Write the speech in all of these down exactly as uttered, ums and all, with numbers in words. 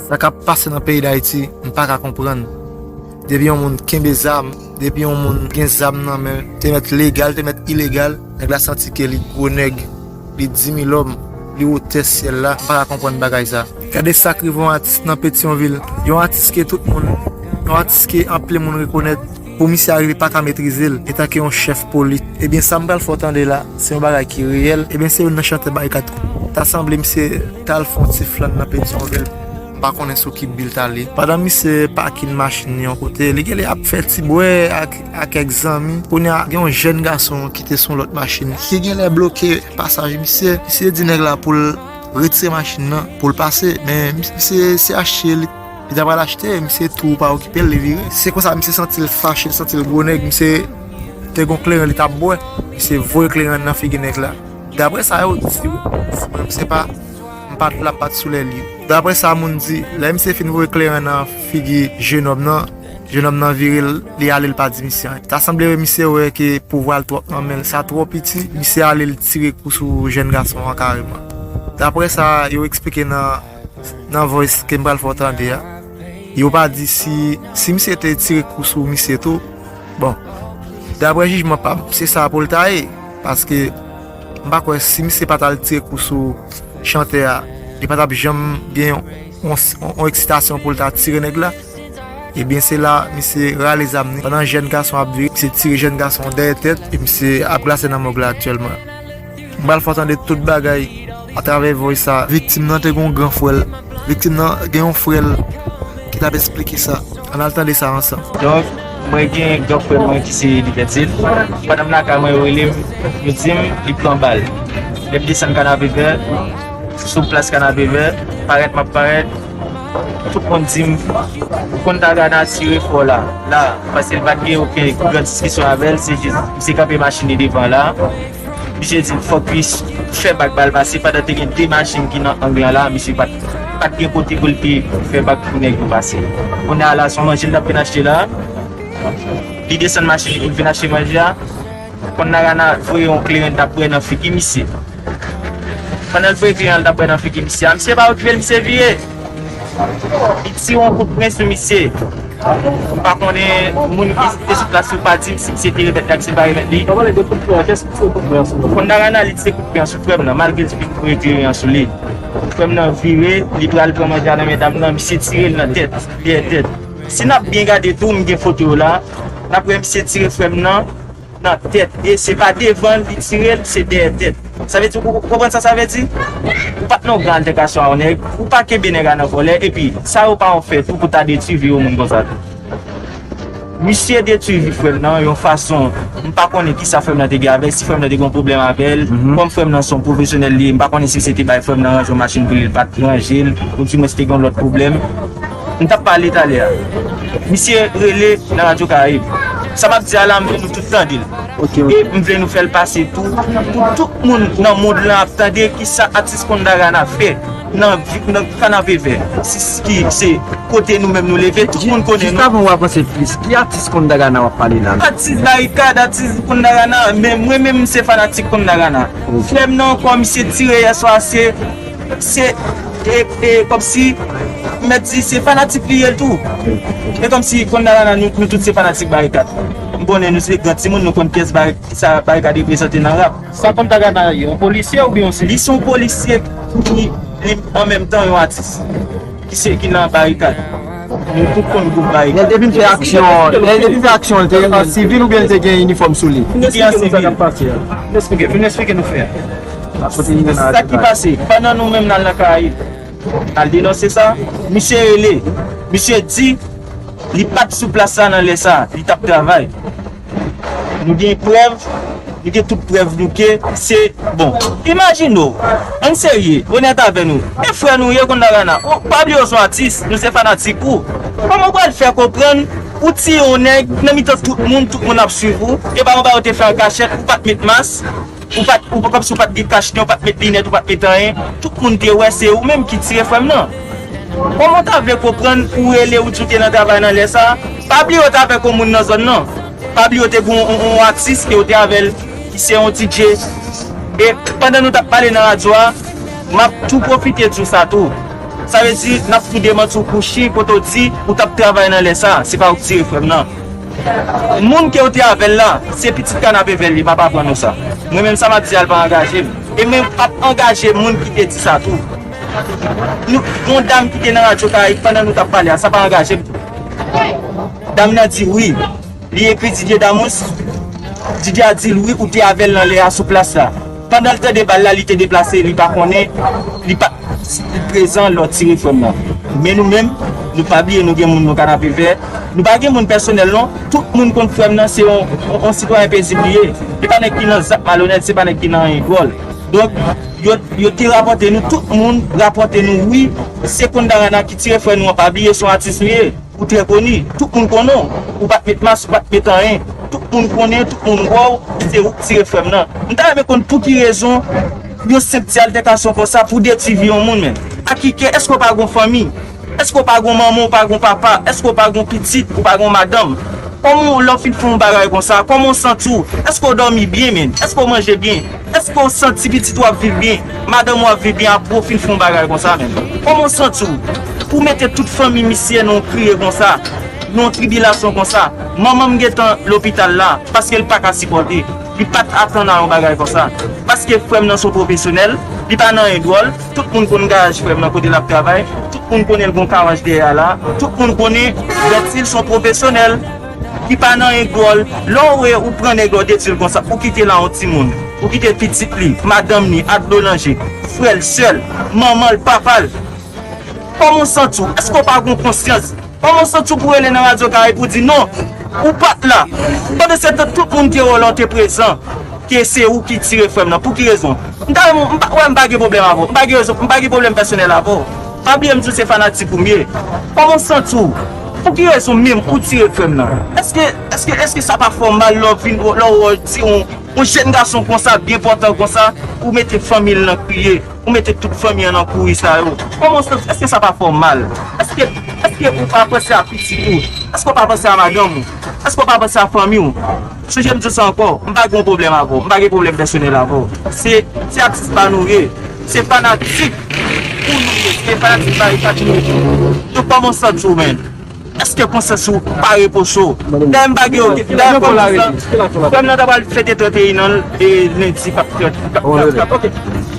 Sa k ap pase nan peyi Dayiti, m pa ka konprann. Depi yon moun kenbe zam, depi yon moun gen zam nan men, te mèt legal, te mèt ilegal, nèg la santi ke li gwo nèg, li di mil lòm, li wotè syèl la, m pa ka konprann bagay sa. Gade sa k rive yon atis nan Petyonvil, yon atis ke tout moun, yon atis ke anpil moun rekonèt, pou misye arive pa ka metrize l, etanke yon chèf polis. Ebyen, sa m pral fè w tande la, se yon bagay ki reyèl. Ebyen, se youn nan chantè Barikad. Ta sanble misye t al fè yon ti flann nan Petyonvil. M pa konnen sou ki bil t ale. Pandan misye pakin machin li yon kote, li genlè ap fè ti bwè ak, ak kèk zanmi. Kounye a, gen yon jèn gason ki te sou yon lòt machin ki genlè bloke pasaj misye. Misye di nèg la pou l retire machin nan, pou l pase. Men misye se achte li, li ta pral achte, misye tou pa okipe l, li vire. Se konsa misye santi l fache, li santi l gwo nèg, misye te gon kleren li t ap bwè. Misye voye kleren nan figi nèg la. Daprè sa yo di, si mwen, misye pa, m pa t la, pa t sou lè li. Daprè sa moun di, lè misye fin voye kleren nan figi jenòm nan, jenòm nan vire l, li ale, l pa di misye anyen. Ta sanble misye wè ke pouvwa l twòp nan men l, sa twò piti, misye ale, l tire kou sou jèn gason an kareman. Daprè sa yo eksplike nan, nan voice ke m pral fè w tande a, yo pa di si, si misye te tire kou sou misye tou. Bon, daprè jijman pa m, se sa pou l ta ye, paske m pa kwè si misye pa t al tire kou sou chantè a, li pa t ap janm gen yon, yon, yon eksitasyon pou l ta tire nèg la. Ebyen, se la misye rale zam li. Pandan jèn gason ap vire, misye tire jèn gason an dèyè tèt, e misye ap glase nan mòg la aktyèlman. M pral fè w tande tout bagay atravè voice sa. Viktim nan te gen yon gran frè l. Viktim nan gen yon frè l ki t ap eksplike sa. Ann al tande sa ansanm. Donk, mwen gen gran frè mwen ki se Libertyl. Pandan m lakay mwen, yo rele m, yo di m li pran bal. Lè m desann Kanapevè, sou plas Kanapevè, parèt m ap parèt, tout moun di m, Kondagana tire fò la, la, paske l pa t gen okenn gran diskisyon avè l, se jis, misye kanpe machin li devan la. Misye di l fòk li fè bak ba l pase, pandan te gen de machin ki nan ang lan la, misye pa t, pa t gen kote pou l te fè bak pou nèg yo pase. Kounye a la, se yon manje l t ap vin achte la. Li desann machin li pou l vin achte manje a. Kondagana voye yon kleren t ap bwè nan figi misye. Pandan l voye kleren an, l t ap bwè nan figi misye a, misye pa okipe l, misye vire. Li tire yon kout pwen sou misye. M pa konnen moun ki te sou plas yo pa di m si misye te remèt li ak si l pa remèt li. Kondagana li tire kout pwen an sou frè m nan, malgre l te fin voye kleren an sou li. Frè m nan vire, li pral pran manje a nan men dam nan, misye tire l nan tèt, dèyè tèt. Si n ap byen gade tou, m gen foto yo la, n ap wè misye tire frè m nan nan tèt. E se pa devan li tire l, se dèyè tèt. Sa vle di, ou, ou konprann sa sa vle di? Ou pa t nan yon gran altèkasyon a yon nèg, ou pa kenbe nèg la nan vòlè, epi sa yo pa yon fè tou pou ta detwi vi yon moun konsa tou. Misye detwi vi frè m nan yon fason, m pa konnen kisa frè m nan te gen avè l, si frè m nan te gen yon pwoblèm avè l. Kòm frè m nan se yon pwofesyonèl li ye, m pa konnen si se te bay frè m nan ranje yon machin pou li, l pa t ranje l, oudimwens te gen yon lòt pwoblèm. M t ap pale talè a. Misye rele nan Radyo Karayib. Sa m ap di a la, m vle nou tout tande l. E m vle nou fè l pase tou, pou tout moun nan mond lan ap tande kisa atis Kondagana fè nan, nan Kanapevè. Si, ki se kote nou menm nou leve, tout moun konnen nou. Jis avan w avanse plis, ki atis Kondagana w ap pale la? Atis Barikad, atis Kondagana, men mwen menm se fanatik Kondagana. Frè m nan ankò, misye tire yè swa, se Se, e, e, kòmsi, m mèt di, se fanatik li ye l tou. E kòmsi, Kondagana, nou, nou tout se fanatik Barikad. M konnen nou se gran timoun, nou konn pyès Bari-, sa Barikad reprezante nan rap. Sa Kondagana ye, yon polisye oubyen yon sivil? Li se yon polisye ki, li, an menm tan, yon atis. Ki se, ki nan Barikad. Nou tout konn gwoup Barikad. Lè l te vin fè aksyon, lè l te vin fè aksyon, l te an sivil oubyen l te gen inifòm sou li? Li te an sivil. Vin eksplike nou sa k ap pase a. Vin eksplike, vin eksplike nou fè a. Sa ki pase, pandan nou menm n al nan Karayib, n al denonse sa, misye rele, misye di li pa t sou plas la nan lè sa, li t ap travay. Nou gen prèv, nou gen tout prèv nou ke se, bon, imajine w, ann serye, onèt avè nou. E frè nou ye, Kondagana, ou pa bliye w se yon atis, nou se fanatik ou. Kòman w pral fè konprann ou tiye yon nèg nan mitan tout moun, tout moun ap swiv ou, e pa yon bagay ou te fè an kachèt, ou pa t met mas, ou pa t, ou pa, kòmsi ou pa t gen kach, ou pa t met linèt, ou pa t met anyen, tout moun te wè se ou menm ki tire frè m nan. Kòman w ta vle konprann ou rele ou di w te nan travay nan lè sa? Pa bliye w t avèk yon moun nan zòn nan. Pa bliye w te gen yon, yon, yon atis ke w te avè l, ki se yon D J. E pandan nou t ap pale nan radyo a, m ap tou pwofite di w sa tou. Sa vle di, n ap tou demanti w pou chi, kote w di, ou t ap travay nan lè sa, se pa ou ki tire frè m nan. Moun ke w te avè l la, se pitit Kanapevè l ye, m ap aprann ou sa. Mwen menm sa m ap di a, l pa angaje m. E mwen p ap angaje moun ki te di sa tou. Nou, yon dam ki te nan Radyo Karayib pandan nou t ap pale a, sa pa angaje m tou. Dam nan di wi. Li ekri Didier Damous. Didier a di l wi, ou te avè l nan lè a sou plas la. Pandan l tande bal la, li te deplase, li pa konnen, li pa prezan lè w tire frè m nan. Men nou menm, nou pa bliye nou gen moun nou Kanapevè. Nou pa gen moun pèsonèl non. Tout moun konn frè m nan se yon, yon, yon sitwayen pezib li ye. Se pa nèg ki nan zak malonèt, se pa nèg ki nan anyen dwòl. Donk, yo, yo te rapòte nou, tout moun rapòte nou wi, se Kondagana ki tire frè nou an, pa bliye se yon atis ou ye. Ou trè koni, tout moun konnen w. Ou pa t met mas, ou pa t met anyen. Tout moun konnen, tout moun wè w, se ou k tire frè m nan. M ta renmen konn pou ki rezon yon senp ti altèkasyon konsa pou detwi vi yon moun, men. Ak ki kè, èske w pa gon fanmi? Èske w pa gon manman, w pa gon papa? Èske w pa gon pitit, ou pa gon madanm? Kòman w, lè w fin fè yon bagay konsa, kòman w santi w? Èske w dòmi byen, men? Èske w manje byen? Èske w santi pitit ou ap viv byen, madanm ou ap viv byen apre w fin fè yon bagay konsa menm? Kòman w santi w pou mete tout fanmi misye nan yon kriye konsa, nan yon tribilasyon konsa? Manman m gentan lopital la paske l pa ka sipòte. Li pa t atann a yon bagay konsa. Paske frè m nan se yon pwofesyonèl, li pa nan anyen dwòl. Tout moun konn garaj frè m nan kote l ap travay. Tout moun konnen l gon karaj dèyè a la. Tout moun konnen Bètil se yon pwofesyonèl. Li pa nan anyen dwòl. Lè w wè ou pran nèg la w detwi l konsa, ou kite l a yon timoun, ou kite pitit li, madanm li, a dlo nan je, frè l, sè l, manman l, papa l. Kòman w santi w? Èske w pa gon konsyans? Kòman w santi w pou rele nan Radyo Karayib pou di non, ou pa t la? Pandan se tan tout moun te wè w la w te prezan. Ke se ou ki tire frè m nan. Pou ki rezon? M ta renmen, m pa, wè, m pa gen pwoblèm avè w. M pa gen rezon, m pa gen pwoblèm pèsonèl avè w. Pa bliye m di w se fanatik ou m ye. Kòman w santi w? Pou ki rezon menm ou tire frè m nan? Èske, èske, èske sa pa fè w mal lè w vin, lè w wè di yon, yon jèn gason konsa, byen pòtan konsa, ou mete fanmi l nan kriye, ou mete tout fanmi an nan kouri sa yo? Kòman w santi? Èske sa pa fè w mal? Èske, èske ou pa panse a pitit ou? Èske w pa panse a madanm ou? Èske w pa panse a fanmi w? Sonje m di w sa ankò, m pa gen yon pwoblèm avè w, m pa gen pwoblèm pèsonèl avè w. Se, se atis pa nou ye, se fanatik ou nou ye, se fanatik Barikad nou ye. Donk kòman w santi w, menm? Èske konsyans ou pa repose w? Dayè m pa gen okenn, dayè fò m di sa, frè m nan ta pral fete trannteyen an l, e lendi k ap, k ap, k ap, k ap, ok.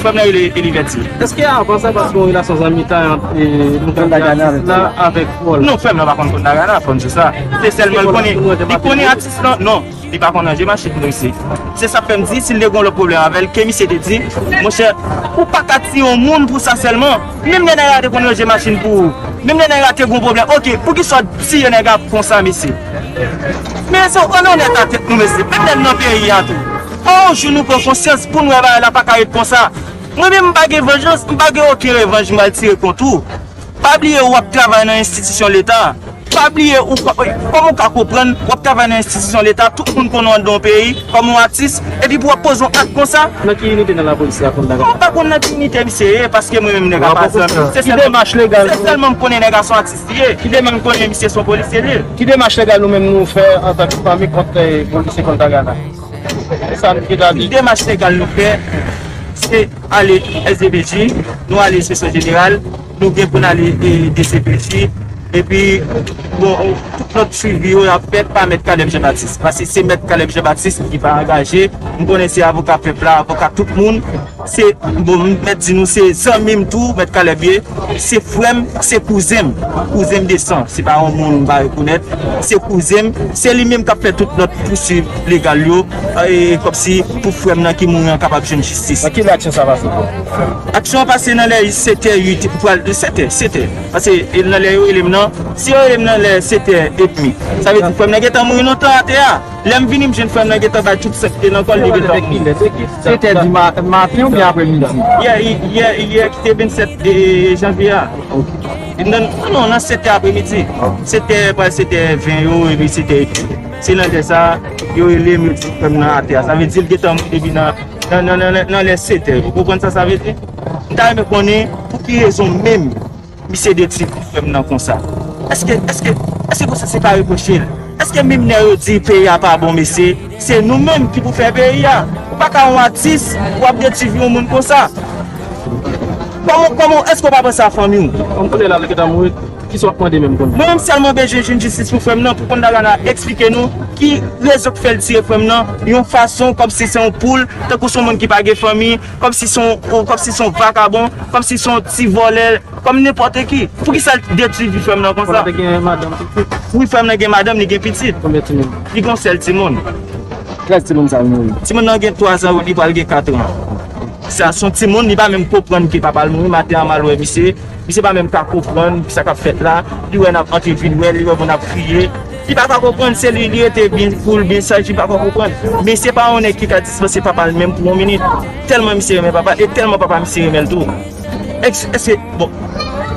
Frè m nan rele Eliverti. Èske avan sa, paske yon relasyon zanmitay ant, e, nou konn Dagana avèk la, avèk Paul? Non, frè m nan pa konn konn Dagana, fò n di sa. Se sèlman l konnen, li konnen atis lan, non, li pa konn ranje machin, mesye. Se sa k fè m di, si l te gen yon lòt pwoblèm avè l, ke misye te di, monchè, ou pa ka tiye yon moun pou sa sèlman. Menm lè nèg la te konn ranje machin pou ou, menm lè nèg la te gen yon pwoblèm, ok, poukisa w tiye nèg la konsa, mesye? Men se, ann onèt a tèt nou, mesye, menm lè n nan peyi a tou. Fò yon jou nou pran konsyans pou n wè bagay la pa ka ret konsa. Mwen menm m pa gen vanjans, m pa gen okenn revanj m pral tire kont ou. Pa bliye w ap travay nan enstitisyon leta. Pa bliye ou, kòman w ka konprann w ap travay nan enstitisyon leta, tout moun konnen w anndan yon peyi kòm yon atis, epi pou w ap poze yon ak konsa? Nan ki inite nan lapolis la konn bagay? Mwen pa konn nan ki inite misye ye, paske mwen menm nèg la pa zanmi m. Se sèlman, se sèlman m konnen nèg la se yon atis li ye. Ki demach, m konnen misye se yon polisye li ye. Ki demach legal nou menm nou fè antanke fanmi kont, eh, polisye Kontagana? Sa n gen a di. Demach legal nou fè, se ale S D P J, nou ale Enspeksyon Jeneral, nou gen pou n ale, e, D C P J, epi, bon, tout lòt swivi yo ap fèt pa Mèt Caleb Jean Baptiste. Paske se Mèt Caleb Jean Baptiste ki pa angaje. M konnen se avoka pèp la, avoka tout moun. Se, bon, m mèt di nou, se zanmi m tou, Mèt Caleb ye. Se frè m, se kouzen m. Kouzen m de san. Se pa yon moun m pa rekonèt. Se kouzen m. Se li menm k ap fè tout lòt pouswiv legal yo. E, kòmsi pou frè m nan ki mouri an kapab jwenn jistis. Nan kilè aksyon sa pase? Aksyon an pase nan lè sèt è, uit, pral sèt è, sèt è. Paske, e, nan lè yo rele m nan, si yo rele m nan lè sèt è edmi, sa vle di frè m nan gentan mouri lontan atè a. Lè m vini, m jwenn frè m nan gentan bay tout sa ki te nan kò l, li gentan mouri. Sèt è di ma-, maten oubyen aprèmidi? Yè, yè, yè ki te vennsèt, e, janvye a. Nan, non, nan sèt è aprèmidi. Sèt è, pral sèt è ven yo, epi sèt è edmi. Se nan lè sa a, yo rele m, yo di frè m nan atè a. Sa vle di l gentan mouri depi nan, nan, nan, nan, nan lè sèt è. Ou konprann sa sa vle di? M ta renmen konnen pou ki rezon menm misye detwi frè m nan konsa. Èske, èske, èske konsa se pa repwoche l? Èske menm lè yo di peyi a pa bon, mesye, se nou menm ki pou fè peyi a? Ou pa ka yon atis, w ap detwi vi yon moun konsa. Kòman, kòman, èske w pa panse a fanmi w? Kòm kounye la, li gentan mouri, kisa w ap mande menm kounye a? Mwen menm sèlman bezwen jwenn jistis pou frè m nan, pou konn Dagana eksplike nou ki rezon k fè l tiye frè m nan, yon fason kòmsi se yon poul, tankou se yon moun ki pa gen fanmi, kòmsi se yon, kòmsi se yon vakabon, kòmsi se yon ti vòlè, kòm nenpòt ki. Poukisa l detwi vi frè m nan konsa? Kounye a te gen madanm, pitit? Wi, frè m nan gen madanm, li gen pitit. Konbyen timoun? Li gen yon sèl timoun. Kilès timoun sa a mouri? Timoun nan gen twa zan, li pral gen kat an. Sa se yon timoun, li pa menm konprann ke papa l mouri, maten an m al wè misye. Misye pa menm ka konprann sa k ap fèt la. Li wè n ap antre vin wè l, li wè moun ap kriye. Li pa ka konprann, se li, li rete byen koul, byen saj, li pa ka konprann. Men se pa yon nèg ki ka dispanse papa l menm pou yon minit. Tèlman misye renmen papa l, e tèlman papa misye renmen l tou. Èske, èske, bon,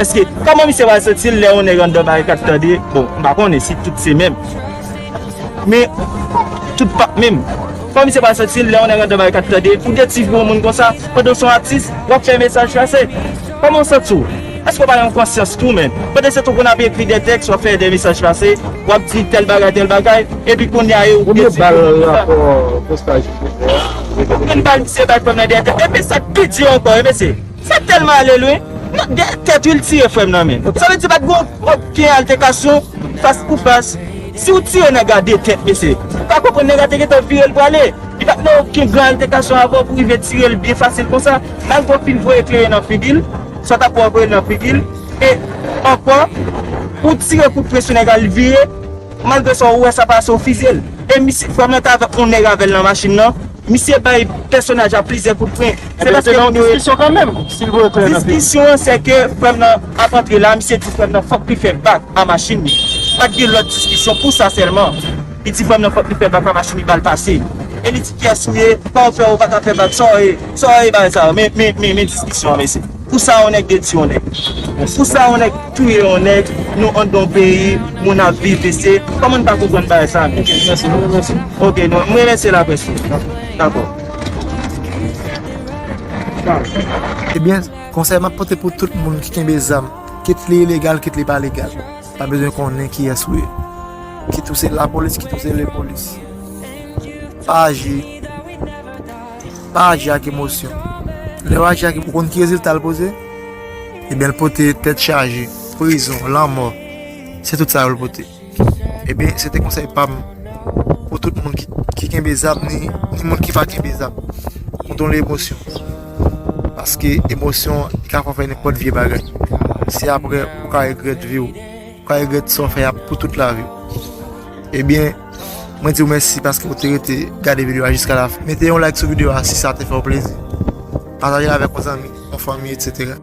èske, kòman misye va santi l lè yon nèg anndan barikad tande? Bon, m pa konnen si tout se menm. Men, tout pa menm. Kòman misye pral santi l lè yon nèg anndan barikad tande, ou detwi vi yon moun konsa, pandan w se yon atis, w ap fè mesaj pase? Kòman w santi w? Èske w pa nan yon konsyans tou, menm? Pandan se tan w konn ap ekri de tèks, w ap fè de mesaj pase, w ap di tèl bagay, tèl bagay, epi kounye a yo detwi vi yon moun konsa. Konbyen bal rapò postaj ou te fè a? Konbyen bal misye bay frè m nan dèyè tèt? Epi sa k pi di ankò, e mesye, sa tèlman ale lwen. Non, dèyè tèt wi l tire frè m nan, men. Sa vle di pa t gen okenn altèkasyon fas pou fas. Si w tire nèg la de tèt, mesye, ou ka konprann nèg la te gentan vire l prale. Li pa t nan okenn gran altèkasyon avè w pou rive tire l byen fasil konsa. Malgre w fin voye kleren nan figi l, sa w t ap wè w voye l nan figi l. E ankò, ou tire kout pwen sou nèg la, li vire. Malgre sa, ou wè sa pase, ou fizye l. E misye, frè m nan t avèk yon nèg avè l nan machin nan. Misye bay pèsonaj la plizyè kout pwen. Se paske moun yo diskisyon kanmenm, si l voye kleren nan figi l. Diskisyon an, se ke frè m nan ap antre la, misye di frè m nan fòk li fè bak a machin li. Pa t gen lòt diskisyon pou sa sèlman. Li di frè m nan fòk li fè bak a machin li, ba l pase. E li di kiyès ou ye, kòman w fè ou pa ka fè bak, sa w ye, sa w ye bagay sa yo. Men, men, men, men diskisyon an, mesye. Pou sa yon nèg detwi yon nèg. Pou sa yon nèg touye yon nèg, nou anndan yon peyi, moun ap viv, mesye. Kòman n pa konprann bagay sa, men? Ok, mèsi, mèsi. Ok, non, m remèsye laprès wi. Dakò. Ebyen, konsèy m ap pote pou tout moun ki kenbe zam, kit li ilegal, kit li pa legal. Pa bezwen konnen kiyès ou ye. Kit ou se lapolis, kit ou se lepolis. Pa aji, pa aji ak emosyon. Lè w aji ak, ou konn ki rezilta l pote? Ebyen, l pote tèt chaje, prizon, lanmò. Se tout sa yo l pote. Ebyen, se te konsèy pa m pou tout moun ki, ki kenbe zam, ni, ni moun ki pa kenbe zam. Kontwole emosyon. Paske emosyon, li ka fè w fè nenpòt vye bagay. Se apre, ou ka regrèt vi w. Ou ka regrèt sa w fè a pou tout lavi w. Ebyen, mwen di w mèsi paske w te rete gade videyo a jiska lafen. Mete yon like sou videyo a si sa te fè w plezi. Pataje l avèk yon zanmi, yon fanmi, etsetera.